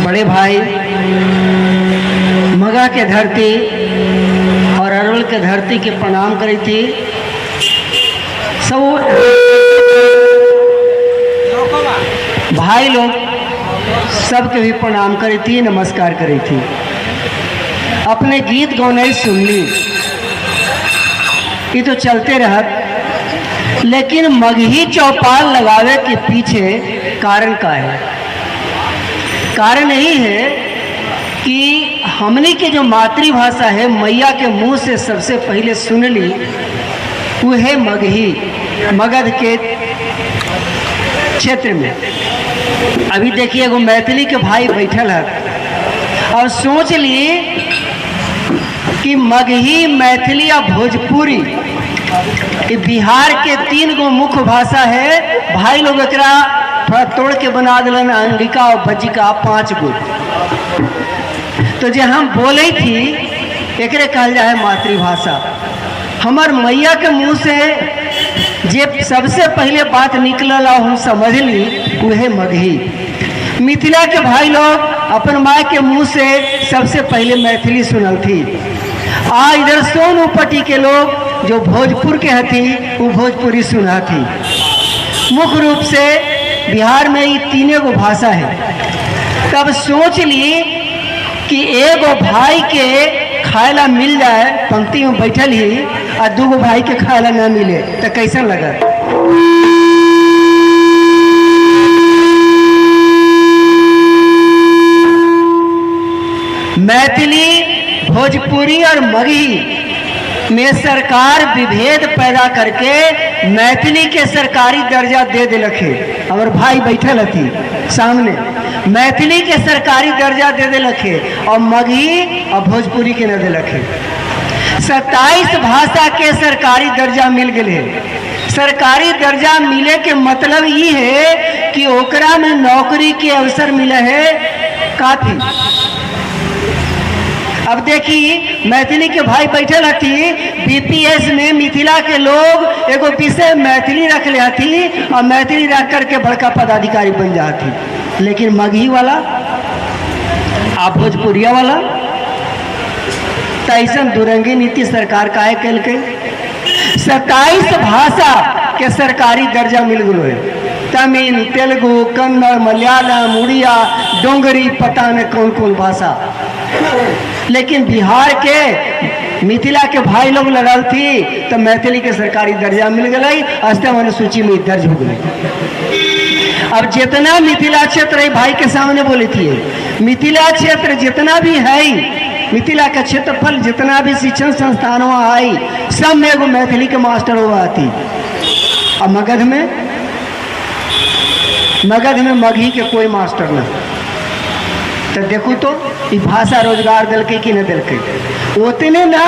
बड़े भाई मगह के धरती और अरवल के धरती के प्रणाम करी थी सब भाई लोग सबके भी प्रणाम करी थी, नमस्कार करी थी। अपने गीत गौने सुनली, ये तो चलते रहत, लेकिन मगही चौपाल लगावे के पीछे कारण का है? कारण यही है कि हमने के जो मातृभाषा है, मैया के मुंह से सबसे पहले सुनली, वो है मगही, मगध के क्षेत्र में। अभी देखिए एगो मैथिली के भाई बैठल है और सोच ली कि मगही, मैथिली और भोजपुरी ये बिहार के तीन गो मुख्य भाषा है। भाई लोग एकरा थोड़ा तोड़ के बना दिलन अंगिका और बज्जिका 5 गो। तो जे हम बोले थी एकरे कहल जाए मातृभाषा। हमार मैया के मुंह से जे सबसे पहले बात निकलल और हम समझली वह मगही। मिथिला के भाई लोग अपन माँ के मुंह से सबसे पहले मैथिली सुनल थी। आ इधर सोनपट्टी के लोग जो भोजपुर के हथी वो भोजपुरी सुना थी। मुख्य रूप से बिहार में ये तीने गो भाषा है। तब सोच ली कि एगो भाई के खाए ला मिल जाए पंक्ति में बैठल ही और दूगो भाई के खाए ला ना मिले तो कैसन लगत? मैथिली, भोजपुरी और मगही में सरकार विभेद पैदा करके मैथिली के सरकारी दर्जा दे दिलक है। और भाई बैठल हथी सामने, मैथिली के सरकारी दर्जा दे दिलक है और मगही और भोजपुरी के न दिलक है। 27 भाषा के सरकारी दर्जा मिल गए है। सरकारी दर्जा मिले के मतलब ये है कि ओकरा में नौकरी के अवसर मिले है काफी। अब देखी मैथिली के भाई बैठल हथी, बीपीएस में मिथिला के लोग एगो विषय मैथिली रख ले हथी और मैथिली रख करके बड़का पदाधिकारी बन जाती। लेकिन मगही वाला आ भोजपुरिया वाला तो ऐसा दुरंगी नीति सरकार काहे कलकै? 27 भाषा के सरकारी दर्जा मिल गलो है। तमिल, तेलुगु, कन्नड़, मलयालम, उड़िया, डोंगरी, पता नहीं कौन कौन भाषा। लेकिन बिहार के मिथिला के भाई लोग लड़ल थी तो मैथिली के सरकारी दर्जा मिल गई, अष्टम अनुसूची में दर्ज हो गई। अब जितना मिथिला क्षेत्र है, भाई के सामने बोली थी, मिथिला क्षेत्र जितना भी है, मिथिला का क्षेत्रफल जितना भी शिक्षण संस्थान वहाँ आई, सब में एगो मैथिली के मास्टर हुआ आती। और मगध में, मगध में मगही के कोई मास्टर न। तो देखो तो ये भाषा रोजगार दिलके कि न दिलके? उतने ना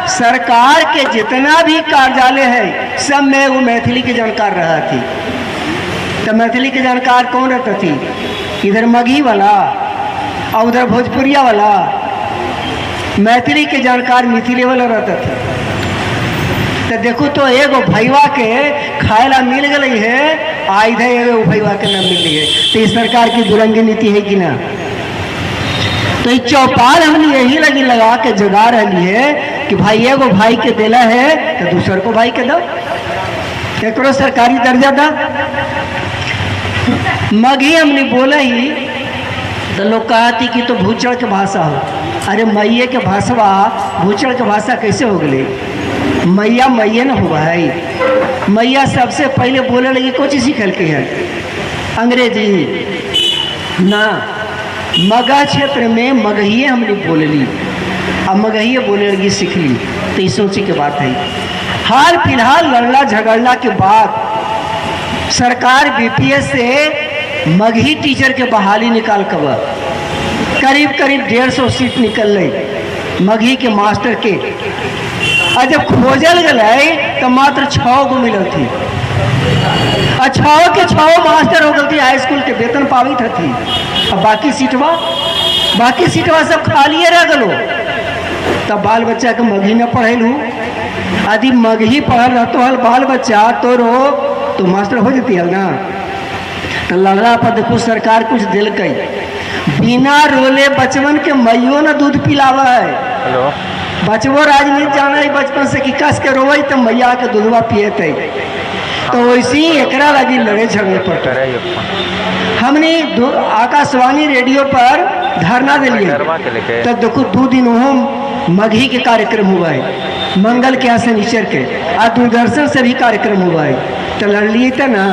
सरकार के जितना भी कार्यालय है सब में वो मैथिली के जानकार रहा थी। तो मैथिली के जानकार कौन रहता थी? इधर मगही वाला और उधर भोजपुरिया वाला। मैथिली के जानकार मिथिले वाला रहता था। तो देखो तो एगो भैया के खाए ला मिल गई है, आ इधर एगो भैया के न मिली है। तो ये सरकार की दुरंगी नीति है कि ना? तो ये चौपाल हमने यही लगी लगा के जगा रही है कि भाई एगो भाई के देला है तो दूसर को भाई के दो, एकरो सरकारी दर्जा दा। मगही हमने बोला ही तो लोग कहा थी कि तो भूचड़ के भाषा हो। अरे मैये के भाषा भूचड़ के भाषा कैसे हो गई? मैया मैये न हुआ है। मैया सबसे पहले बोले लगी कौन चीज सीखल के है? अंग्रेजी ना, मगह क्षेत्र में मगहिए हमने बोलली और मगहिए बोले लगी सीखली। तो ये सोचे के बात है। हाल फिलहाल लड़ला झगड़ला के बाद सरकार बीपीएस से मगही टीचर के बहाली निकाल कबर करीब करीब 150 सीट निकल रही मगही के मास्टर के। और जब खोजल गए तो मात्र 6 गो मिलल थी और 6 के 6 मास्टर हो गए थी, हाई स्कूल के वेतन पावी थी। और बाकी सीटवा सब खालिए रह गलो। तब बाल बच्चा के मगही न पढ़ेलू। यदि मगही पढ़ल रहतो हल बाल बच्चा तोरो तो मास्टर हो जती हल ना। तो लड़ला पर देखो सरकार कुछ दिलकै। बिना रोले बचवन के मैयो न दूध पिलावा है। हेलो। बचबो राजनीति जाना है बचपन से कि कस के रोवई तो मैया के दूधवा पियते, तो वैसे ही एकरा लगी लड़े झगड़े पड़ते। हमने आकाशवाणी रेडियो पर धरना दिलिए, तो देखो 2 दिन वो मगही के कार्यक्रम हुआ है, मंगल के यहाँ शनिचर के, और दूरदर्शन से भी कार्यक्रम हुआ है, तो लड़ लिए थे ना।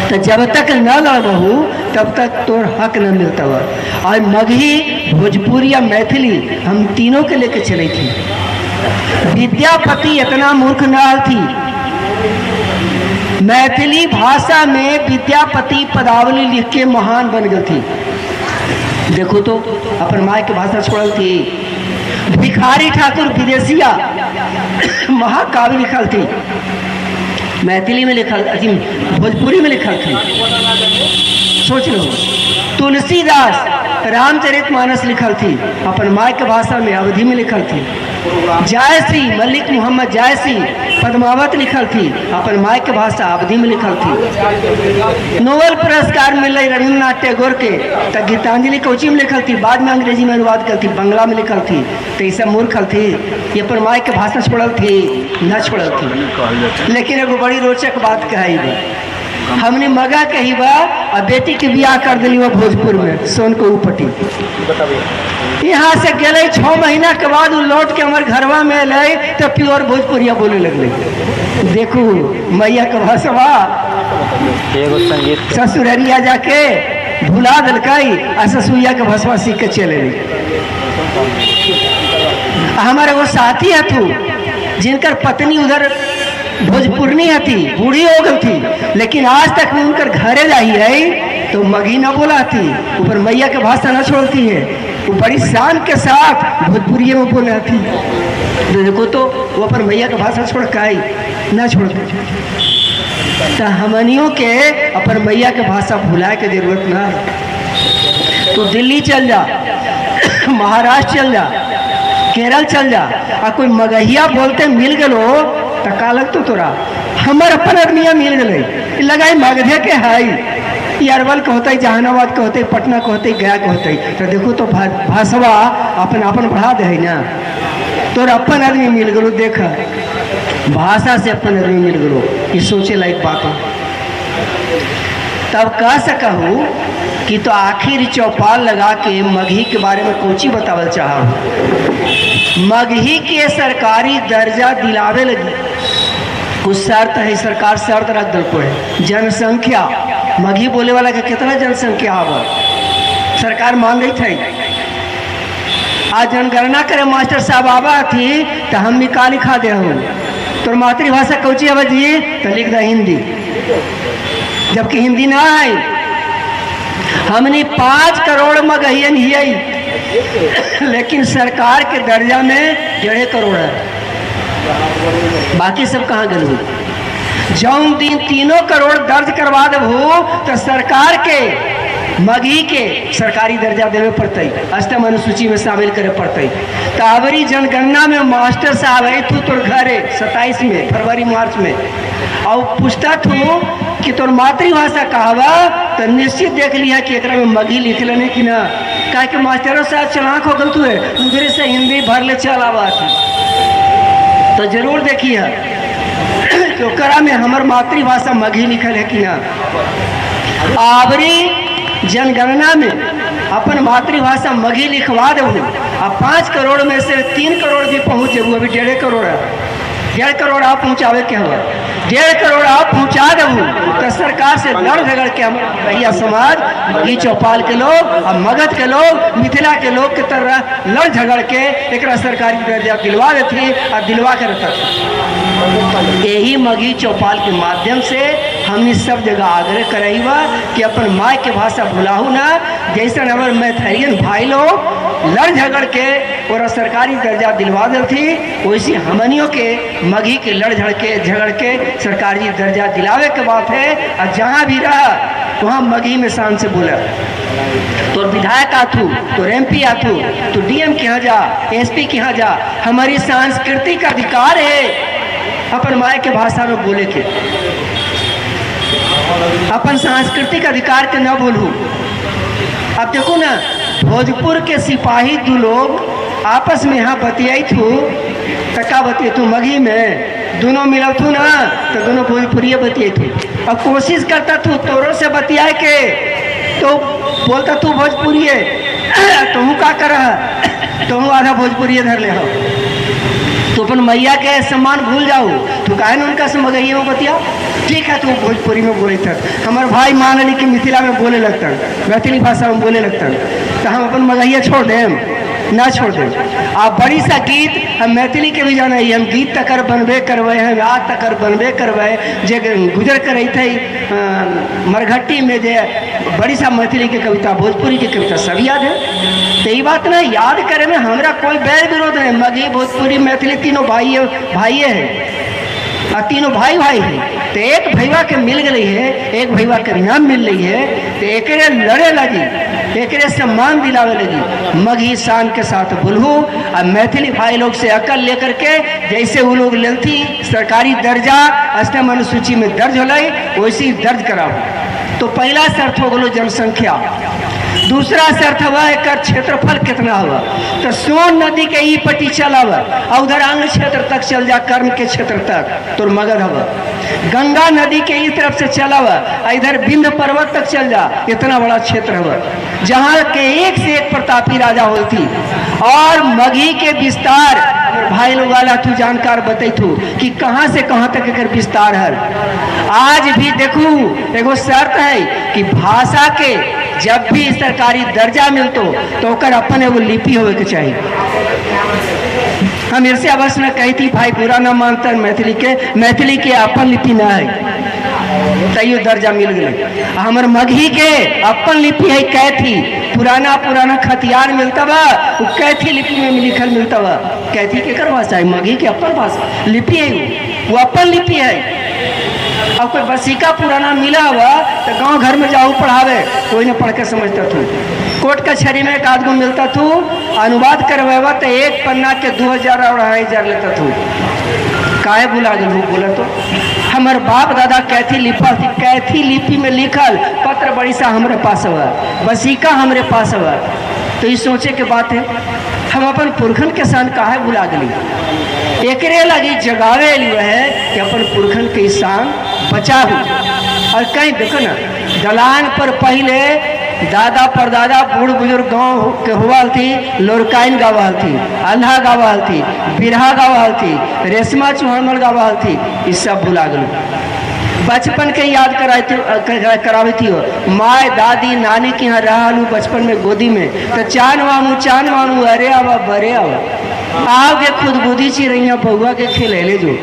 तो जब तक न लड़बहू तब तक तोर हक न मिलता हुआ। और मगही, भोजपुरी या मैथिली हम तीनों के लेके चले थी। विद्यापति इतना मूर्ख न थी, मैथिली भाषा में विद्यापति पदावली लिख के महान बन गई थी। देखो तो अपन माँ के भाषा छोड़ल थी। भिखारी ठाकुर विदेशिया महाकाव्य लिखल थी, मैथिली में लिखल, भोजपुरी में लिखल थी। सोच लो, तुलसीदास रामचरितमानस लिखल थी अपन माँ के भाषा में, अवधि में लिखल थी। जायसी, मलिक मोहम्मद जायसी पद्मावत लिखल थी अपन माँ के भाषा अवधि में लिखल थी। नोबेल पुरस्कार मिले रविन्द्रनाथ टैगोर के, तो गीतांजलि कोची में लिखल थी, बाद में अंग्रेजी में अनुवाद कर थी, बंगला में लिखल थी। तो ये सब मूर्ख थी, ये अपन माँ के भाषा छोड़ल थी न छोड़ल थी। लेकिन एगो बड़ी रोचक बात कही बा, हमने मगा कही बा और बेटी के बियाह कर दिली वो भोजपुर में सोन को उपटी। यहाँ से गए 6 महीना के बाद वो लौट के हमारे घरवा में अले तो प्योर भोजपुरिया बोले लगले। देखू मैया के भाषवा एगो संगीत ससुररिया जाके भुला दिलकई आ ससुरिया के भाषवा सीख के चले गई। हमारे वो साथी हथू जिनकर पत्नी उधर भोजपुरनी हथी, बूढ़ी हो गई थी, लेकिन आज तक भी उनकर घरे जाही है तो मगही न बोला थी, ऊपर मैया के भाषा न छोड़ती है, वो बड़ी शान के साथ भोजपुरी में बोला थी। तो देखो तो वो अपन मैया के भाषा छोड़ के आई न छोड़ती। तो हमनियों के अपन मैया के भाषा भुलाए के जरूरत ना है। तो दिल्ली चल जा, महाराष्ट्र चल जा, केरल चल जा, आ कोई मगहिया बोलते मिल गलो तो का लगतो तोरा हमर अपन आदमिया मिल गए, लगाई मगधे के है, अरवल के होते, जहानाबाद के होते, पटना के होते, गया के होते। तो देखो तो भाषवा अपन अपन बढ़ा दे है ना। तोर अपन आदमी मिल गलो, देख भाषा से अपन आदमी मिल गलो, ये सोचे लायक बात है। तब कह सकूँ कि तो आखिर चौपाल लगा के मगही के बारे में कोची बतावल चाह। मगही के सरकारी दर्जा दिलावे लगी कुछ शर्त है, सरकार शर्त रख दिल को है। जनसंख्या, मगही बोले वाला के कितना जनसंख्या आवा सरकार मांग रही थी। आज जनगणना करे मास्टर साहब आवा थी तो हम भी का लिखा दे हूँ, तो मातृभाषा कौची आवा जी तो लिख दे हिंदी, जबकि हिंदी ना आई। हमने 5 करोड़ मगहियन ही आई, लेकिन सरकार के दर्जा में 1.5 करोड़ है, बाकी सब कहाँ गए। जौन दिन 3 करोड़ दर्ज करवा देबू तो सरकार के मगही के सरकारी दर्जा देवे पड़ते, अष्टम अनुसूची में शामिल करे पड़ते। तो अबरी जनगणना में मास्टर साहब है तू तोर घरे 27 में फरवरी मार्च में, और पूछता तू कि तोर मातृभाषा कहवा, तो निश्चित देख लिया कि एकरा में मगही लिख लेने की ना, काहे कि मास्टरों साहब चलाक हो गल तू है, उधरे से हिंदी भर ले चल आवा थी। तो जरूर देखिए कि ओकरा में हमर मातृभाषा मगही लिखल है कि ना। आवरी जनगणना में अपन मातृभाषा मगही लिखवा देबू, आ 5 करोड़ में से 3 करोड़ भी पहुँच जेबू, अभी 1.5 करोड़ है, 1.5 करोड़ आप पहुँचावे के हुआ, 1.5 करोड़ आप पहुँचा देबू तो सरकार से लड़ झगड़ के हम भैया समाज, मगही चौपाल के लोग और मगध के लोग, मिथिला के लोग के तरह लड़ झगड़ के एकरा सरकारी दर्जा दिलवा देती और दिलवा के रखता। यही मगही चौपाल के माध्यम से हमने सब जगह आग्रह करईबा कि अपन माँ के भाषा भुलाहू ना, जैसे हमारे मैथिलियन भाई लोग लड़ झगड़ के और सरकारी दर्जा दिलवा देती, वैसे हमनियों के मगही के लड़ झगड़ के सरकारी दर्जा दिलावे के बात है। और जहाँ भी रहा वहाँ मगही में शान से बोला। तो विधायक आथू, तो एमपी आथू, तो डीएम के यहाँ जा, एसपी के यहाँ जा, हमारी संस्कृति का अधिकार है अपन माँ के भाषा में बोले के, अपन सांस्कृतिक अधिकार के न बोलू। अब देखो ना, भोजपुर के सिपाही दू लोग आपस में यहाँ बतियाई थू तो का बतिये तू मगही में, दोनों मिलव थू ना तो दोनों भोजपुरी बतिये थू। अब कोशिश करता तू तोरो से बतियाए के तो बोलता तू भोजपुरी है, तुहू का कर तुहू आधा भोजपुरी धर ले हो। तो अपन मैया के सम्मान भूल जाओ, तू काहे न उनका से मगही में बतिया। ठीक है, तू भोजपुरी में बोले था, हमारे भाई मान ली कि मिथिला में बोले लगता, मैथिली भाषा में बोले लगता, तो हम अपन मगहिया छोड़ दें ना छोड़ दें। आप बड़ी सा गीत हम मैथिली के भी जाना है, हम गीत तकर बनबे करवे हैं, आज तकर बनबे करवे। जे गुजर कर रही थे मरघट्टी में जे बड़ी सा मैथिली के कविता, भोजपुरी की कविता सब याद है। तो ये बात ना याद करे में हमारा कोई बैर विरोध नहीं। मगही भोजपुरी मैथिली तीनों भाई भाई है और तीनों भाई भाई है। तो एक भैया के मिल गई है, एक भैया के नाम मिल रही है, तो एक लड़े लगी, एक सम्मान दिलावे लगी। मगही शान के साथ बोलू और मैथिली भाई लोग से अकल लेकर के जैसे वो लोग लेती सरकारी दर्जा अष्टम अनुसूची में दर्ज हो वैसे ही दर्ज कराओ। तो पहला शर्त हो गलो जनसंख्या। दूसरा शर्त हुआ एक क्षेत्रफल कितना हुआ, तो सोन नदी के ई पट्टी चलाव और उधर अंग क्षेत्र तक चल जा, कर्म के क्षेत्र तक तो मगध हवा। गंगा नदी के ई तरफ से चलाव और इधर विंध्य पर्वत तक चल जा, इतना बड़ा क्षेत्र हुआ जहाँ के एक से एक प्रतापी राजा होती। और मगही के विस्तार भाई लोग वाला तू जानकार बतैथू कि कहाँ से कहाँ तक एकर विस्तार है। आज भी देखू एगो शर्त है कि भाषा के जब भी सरकारी दर्जा मिलतो तो ओकर अपन एगो लिपि होवे के चाहिए। हम इसे अवश्य न कही थी भाई बुरा न मानता, मैथिली के अपन लिपि न है तैयो दर्जा मिल गए। हमर मगही के अपन लिपि है कैथी, पुराना पुराना खतियार मिलता बा वो कैथी लिपि में लिखल मिलता बा। कैथी के कर भाषा है, मगही के अपन भाषा लिपि है, वो अपन लिपि है। अब कोई बसीका पुराना मिला हुआ तो गांव घर में जाओ पढ़ावे कोई न पढ़ के समझता तू। कोर्ट कचहरी में एक आदमी मिलता तू, अनुवाद करवावा तो एक पन्ना के 2000 और 2500 लेता तू। काहे भुला गेलू बोला तो हमार बाप दादा कैथी लिपा थी, कैथी लिपि में लिखल पत्र बड़ी सा हमारे पास हुआ, बसीका हमारे पास हुआ। तो ये सोचे के बात है हम अपन पुरखन के शान काहे भुला गली। एकरे लगी जगावे लिए है कि अपन पुरखन के शान बचाओ। और कहीं देखो ना दलान पर पहले दादा परदादा बूढ़ बुजुर्ग गांव के हुआ थी, लोरकाइन गावा थी, अल्हा गावा थी, बिरहा गावा थी, रेशमा चौहान गावा थी, ये सब भुला गलो। बचपन के याद करावे थी माए दादी नानी के यहाँ रहा लू बचपन में गोदी में, तो चान मामू चान मामू अरे आवा बरे आवा आओ के खुद बुद्धि चिड़ैया बउआ के खेले ले जो।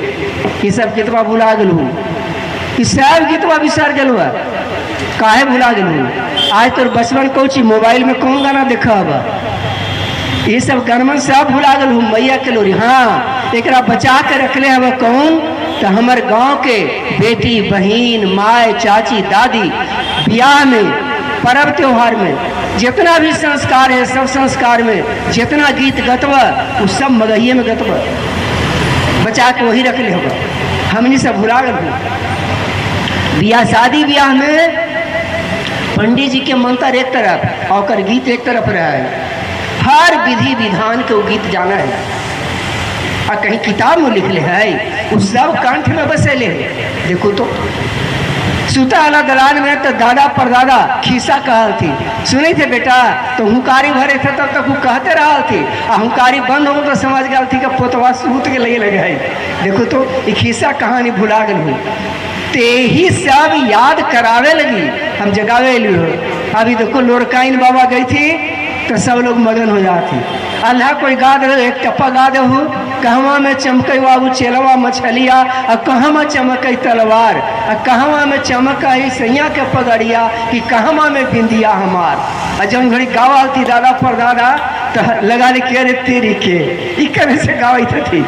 ये सब कितना भुला गलू, ये सब गीतवा बिसर गलू, काहे भुला गलू। आज तो बचपन कौची मोबाइल में कौन गाना देखा हवा, ये सब गनमन सब भुला गलू। मैया के लोरी हाँ एक बचा के रखले हवा कौन, तो हमार गांव के बेटी बहन माए चाची दादी ब्याह में पर्व त्योहार में जितना भी संस्कार है सब संस्कार में जितना गीत गतवा वो सब मगहिए में गतवा, बचा के वही रख ले होगा। हमनी सब भुला गल। ब्याह शादी ब्याह में पंडित जी के मंत्र एक तरफ और गीत एक तरफ रहा है, हर विधि विधान के वो गीत जाना है और कहीं किताब में लिख ले है उस सब कंठ में बसेले है। देखो तो सुता वाला दलान में तो दादा परदादा खीसा कहल थी, सुने थे बेटा तो हुंकारी भरे थे तब तक वो कहते रहा थी, आ हुंकारी बंद हो तो समझ गया थी कि पोतवा सूत के लगे लगे है। देखो तो ये खीसा कहानी भुला गल हूँ। ते ही सब याद करावे लगी हम जगावे ली हो। अभी देखो लोरकाइन बाबा गई थी तो सब लोग मगन हो जाते, अल्लाह कोई गा दे एक टप्पा गा दे हो, कहवा में चमकई बाबू चेलवा मछलिया, और कहवा चमकई तलवार, और कहवा में चमकई सैया के पगड़िया, कि कहवा में बिंदिया हमार। और जब घड़ी गावा थी दादा परदादा तो लगा ले के अरे तेरी के इकने से गावी थी।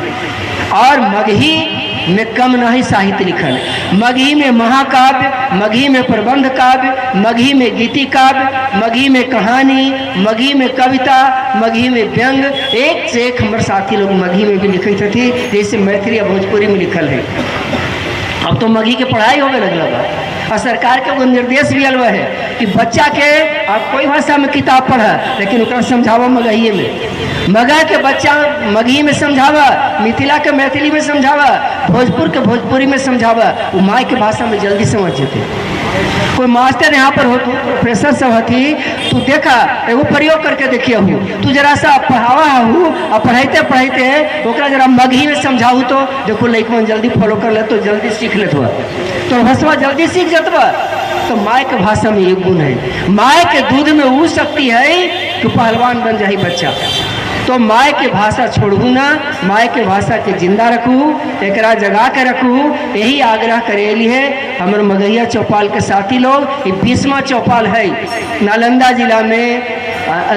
और मगही में कम नहीं साहित्य लिखल, मगही में महाकाव्य, मगही में प्रबंध काव्य, मगही में गीति काव्य, मगही में कहानी, मगही में कविता, मगही में व्यंग, एक से एक हमारे साथी लोग मगही में भी लिखे थी, जैसे मैथिली या भोजपुरी में लिखल है। अब तो मगही के पढ़ाई होने लगल बा। और सरकार के एगो निर्देश भी अलवा है कि बच्चा के आप कोई भाषा में किताब पढ़, लेकिन ओकरा समझावा मगहिए में। मगह के बच्चा मगही में समझावा, मिथिला के मैथिली में समझावा, भोजपुर के भोजपुरी में समझावा, वो माई के भाषा में जल्दी समझ जेते। कोई मास्टर यहाँ पर हो, प्रोफेसर सब हथी, तू देखा एगो प्रयोग करके देखिए हूँ, तू जरा सा पढ़ावा हूँ और पढ़ाते पढ़ाते ओकरा जरा मगही में समझाऊ तो देखो लइकवन जल्दी फॉलो कर ले, तो जल्दी सीख लेत हुआ, तो भाषा जल्दी सीख जतवा। तो माय के भाषा में एक गुण है, माय के दूध में वो शक्ति है कि पहलवान बन जाए बच्चा। तो माय के भाषा छोड़ू ना, माय के भाषा के जिंदा रखू, एकरा जगा के रखू, यही आग्रह करेली है हमर मगहिया चौपाल के साथी लोग। ये 20वां चौपाल है नालंदा जिला में,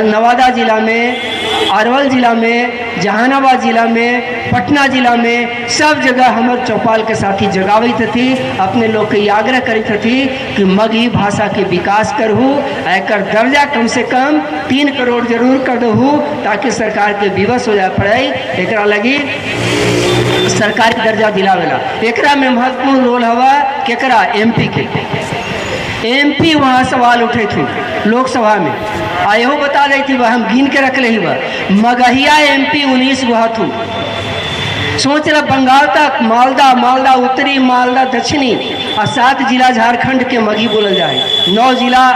नवादा जिला में, अरवल जिला में, जहानाबाद जिला में, पटना जिला में, सब जगह हमर चौपाल के साथी जगावत थी, अपने लोग के आग्रह करत थी कि मगही भाषा के विकास करहू, एकर दर्जा कम से कम 3 करोड़ जरूर कर दहू, ताकि सरकार के विवश हो जाए पड़े एकरा लगी सरकार के दर्जा दिलावेला। एकरा में महत्वपूर्ण रोल हवा केकरा, एमपी के। एमपी वहाँ सवाल उठे थे लोकसभा में, आ इहो बता रही थी हम गिन के रख ले बा मगहिया एमपी 19 गो हथू। सोच रहा बंगाल तक, मालदा, मालदा उत्तरी, मालदा दक्षिणी और 7 जिला झारखंड के मगही बोलल जाए। 9 जिला,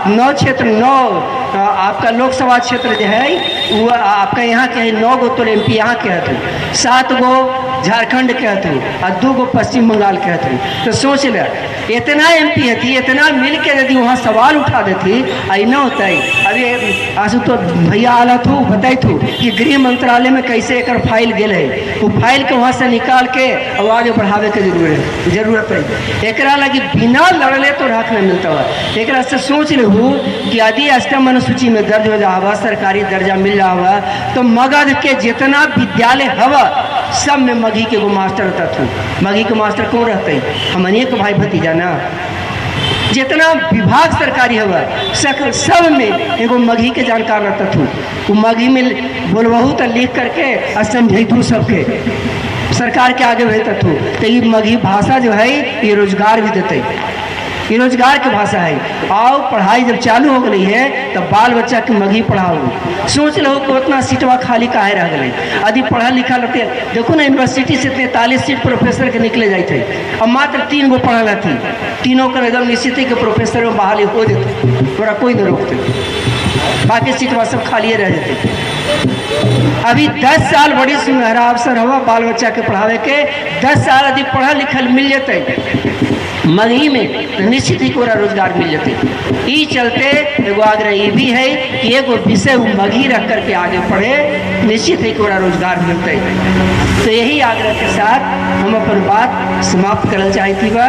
9 क्षेत्र, 9 आपका लोकसभा क्षेत्र जो है वो आपका यहाँ के है, 9 गो तो एमपी यहाँ के हथू, 7 गो झारखंड के हथू और 2 गो पश्चिम बंगाल के हथू। तो सोच ले इतना एमपी हथी, इतना मिल के यदि वहाँ सवाल उठा देती आई न होता है। अभी आसू तो भैया आला थू बताई थू कि गृह मंत्रालय में कैसे एक फाइल गेल है, वो फाइल के वहाँ से निकाल के और आगे बढ़ावे के जरूरत है। एकरा लगी बिना लड़ले तो हक नहीं मिलता हुआ। एकरा से सोच लहू कि यदि अष्टम अनुसूची में दर्ज हो जा, सरकारी दर्जा मिल रहा हुआ, तो मगध के जितना विद्यालय हवा सब में मगही के एगो मास्टर रहता थू। मगही के मास्टर कौन रहते? हमनिए के भाई भतीजा ना। जितना विभाग सरकारी हवा सब में एगो मगही के जानकार रहता थू। वो मगही में बोलबहू तो लिख करके और समझैतू सबके, सरकार के आगे भेजता थू। तो ये मगही भाषा जो है ये रोजगार भी देते, ये रोजगार के भाषा है। आओ पढ़ाई जब चालू हो गई है तो बाल बच्चा के मगही पढ़ाओ। सोच लो कि उतना सीटवा खाली काहे रह गई, यदि पढ़ा लिखा रहते। देखो ना यूनिवर्सिटी से 43 सीट प्रोफेसर के निकले जाते थे और मात्र 3 गो पढ़ल थी, तीनों का एकदम निश्चित ही के प्रोफेसर में बहाली हो जाते, थोड़ा कोई नहीं रोकते, बाकी सीटवा सब खाली रह जाते। अभी 10 साल बड़ी सुनहरा अवसर हवा बाल बच्चा के पढ़ावे के। 10 साल यदि पढ़ल लिखल मिल जाते मगही में तो निश्चित ही कोरा रोजगार मिल जाते। ई चलते एगो आग्रह ये भी है कि एगो विषय मगही रख करके आगे बढ़े, निश्चित ही कोरा रोजगार मिलते। तो यही आग्रह के साथ हम अपन बात समाप्त करना चाहती बा।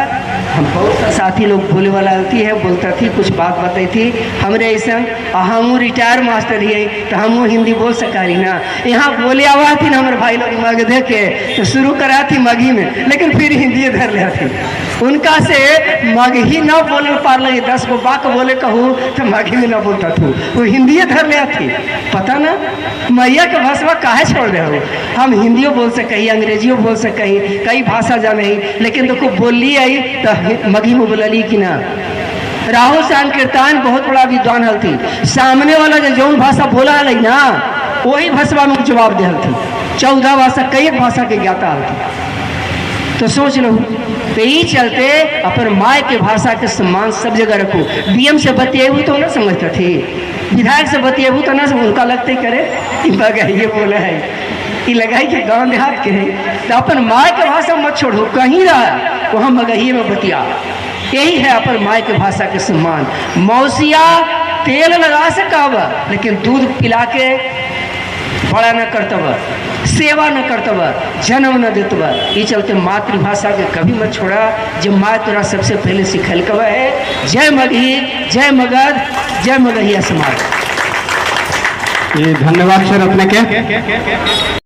हम बहुत सा साथी लोग बोले वाला होती है, बोलता थी, कुछ बात बताई थी हमरे ऐसा। हम रिटायर मास्टर ही तो हम हिंदी बोल सकारी ना, यहाँ बोले आवा थी ना हमारे भाई लोग मगधे के, तो शुरू करा थी मगही में, लेकिन फिर हिंदी धर ले थी। उनका से मगही न बोल पा लगी, 10 गो बाक बोले कहूँ तो मगही में न बोलता थू, वो हिंदी धर ले थी। पता ना मैया के भाषा काहे छोड़ दे हो, हम हिंदियों बोल सके, अंग्रेजियों बोल सके, कई भाषा जाने, लेकिन देखो बोली आई तो मगही में बोलली कि ना। राहुल सांकृत्यायन बहुत बड़ा विद्वान हलथी, सामने वाला जो जौन भाषा बोला हल ना वही भाषा में जवाब दे हलथी। 14 भाषा कई एक भाषा के ज्ञाता हलथी। तो सोच लो, तो यही चलते अपन माय के भाषा के सम्मान सब जगह रखो। डीएम से बतिएबू तो ना समझता थी, विधायक से बतिएबू तो ना उनका लगते करे ये बोला है ये लगाई के गाँव देहात के है। तो अपन माय के भाषा मत छोड़ो, कहीं रहा वहाँ मगही में बतिया। यही है अपन माय के भाषा के सम्मान। मौसिया तेल लगा सकावा लेकिन दूध पिला के बड़ा न करतब, सेवा न करतब, जन्म न देतब। ये चलते मातृभाषा के कभी मत छोड़ा, जब माँ तोरा सबसे पहले सिखल कब है। जय मगही, जय मगध, जय मगहिया समाज। जी धन्यवाद सर अपने के।